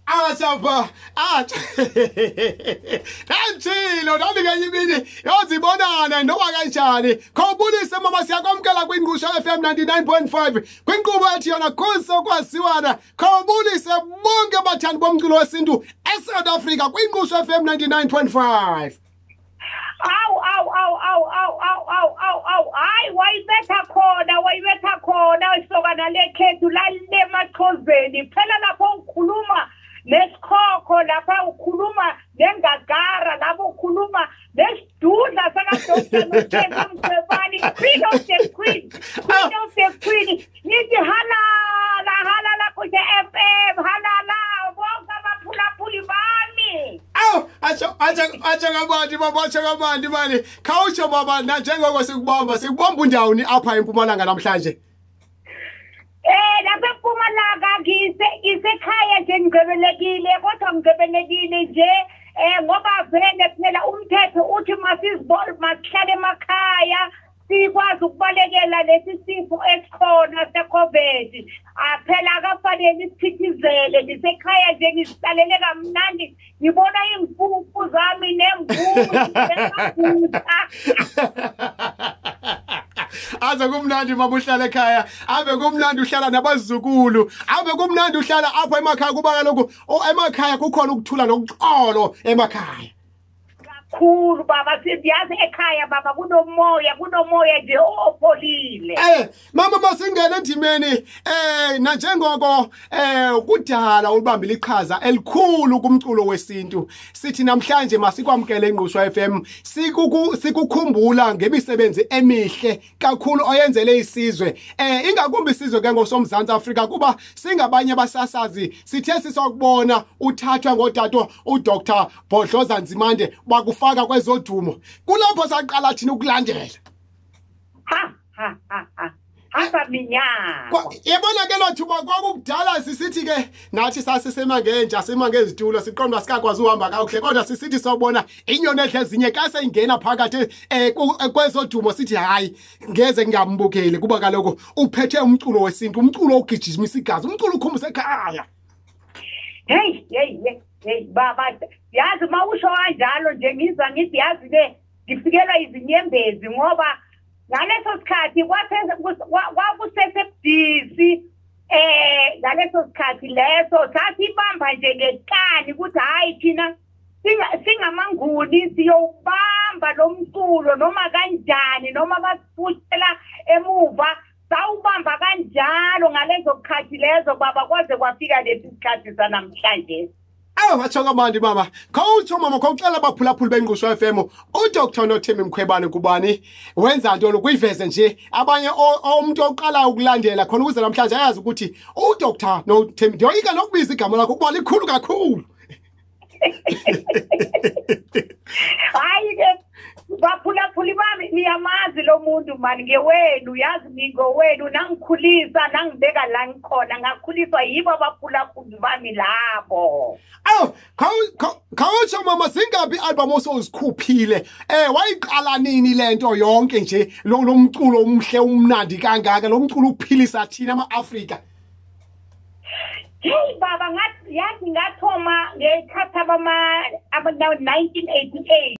Acha acha. Nanjilo nami ngenye imini yozibonana noma kanjani. Khawubulise mama, siyakwamkela kwiNgqusho FM 99.5 kwinkqubo ethi yona kuso kwaziwana. Khawubulise bonke abathandi bomculo wesintu eSouth Africa kwiNgqusho FM 99.5. Awu awu awu awu awu awu awu awu awu, hayi, wayibetha khona, wayibetha khona isokana lekhethu lalile emaxhoseni phela. Lapho ukhuluma nesikhokho, lapha ukhuluma nengagara, lapho ukhuluma nesidudla saka-Dr Nothembi Mkhwebane, queen of the queen, queen of the queen. Ngithi halala, halala kude FM, halala bonke abaphulaphuli bami. Awu, atsho atsho atsho kamandi baba, atsho kamandi mani. Khawutsho baba, nanjengoko sikubamba, sikubamba undawoni apha eMpumalanga namhlanje? Lapha eMpumalanga ngisekhaya nje, ngigqibelekile, kodwa ngigqibelekile nje ngoba vele phela umthetho uthi masizibone, masihlale emakhaya, sikwazi ukubalekela lesi sifo esikhona se-COVID. Phela akafanele siphithizele. Ngisekhaya nje, ngizihlalele kamnandi, ngibona iy'nkukhu zami nembuzi nemagutha. Aze kumnandi mama uhlala ekhaya, ave kumnandi uhlala nabazukulu, ave kumnandi uhlala apha emakhaya, kuba kaloku emakhaya kukhona ukuthula nokuxolo emakhaya. Kakhulu baba, siyazi ekhaya baba kunomoya, kunomoya nje opholile. Mama, masingene endimeni, nanjengoko kudala ubambile iqhaza elikhulu kumculo wesintu. Sithi namhlanje masikwamkele iNgqusho FM, sikukhumbula ngemisebenzi emihle kakhulu oyenzele isizwe. Ingakumbi isizwe ke ngosoMzantsi Afrika, kuba singabanye abasasazi sithe sisokubona uthathwa ngotato uDr Bhodloza Nzimande bakufaka kwezodumo. Kulapho saqala thina ukulandela. Ha ha ha ha. Hamba minyaka. Yebona ke lo thuba kwakukudala, sisithi ke nathi sasisema ngenja, sima ngezitulo, siqonda sikakwazi uhamba kakuhle, kodwa sisithi sobona inyoni edle ezinye xa seyingena phakathi kwezodumo, sithi hayi, ngeze ngingambukeli, kuba kaloku uphethe umculo wesintu, umculo ogijimisa igazi, umculo ukhumbisa ekhaya. Hey hey hey hey baba, yazi uma usho kanjalo nje ngizwa ngithi yazi ke ngifikelwa izinyembezi, ngoba ngaleso sikhathi kwakusesebudisi. Ngaleso sikhathi leso sasibamba nje ngenkani ukuthi hayi, thina singamaNguni siyowubamba lo mculo noma kanjani, noma basifuthela emuva, sawubamba kanjalo ngalezo khathi lezo baba, kwaze kwafika lesi sikhathi sanamhlanje. Awu, atsho kamandi mama. Khawutsho mama, khawuxela abaphulaphuli beNgqusho FM, uDr Nothembi Mkhwebane kubani, wenza ntoni, kuyiveze nje abanye umuntu oqala ukulandela khona ukuze namhlanje ayazi ukuthi uDr Nothembi, ndiyoyika nokubiza igama lakho kuba likhulu kakhulu. Hayi ke baphulaphuli bami, niyamazi lo muntu mani, ngewenu, yazi ngingowenu, nangikhulisa, nangibeka la ngikhona, ngakhuliswa yibo abaphulaphuli bami labo. Awu, khawutsho mama, zingaphi i-album osozikhuphile? Wayiqala nini lento yonke nje, lo mculo omhle umnandi kangaka, lo mculo uphilisa thina ama-Afrika? Hey baba, ngathi yazi ngathoma ngekhathi abama 1988.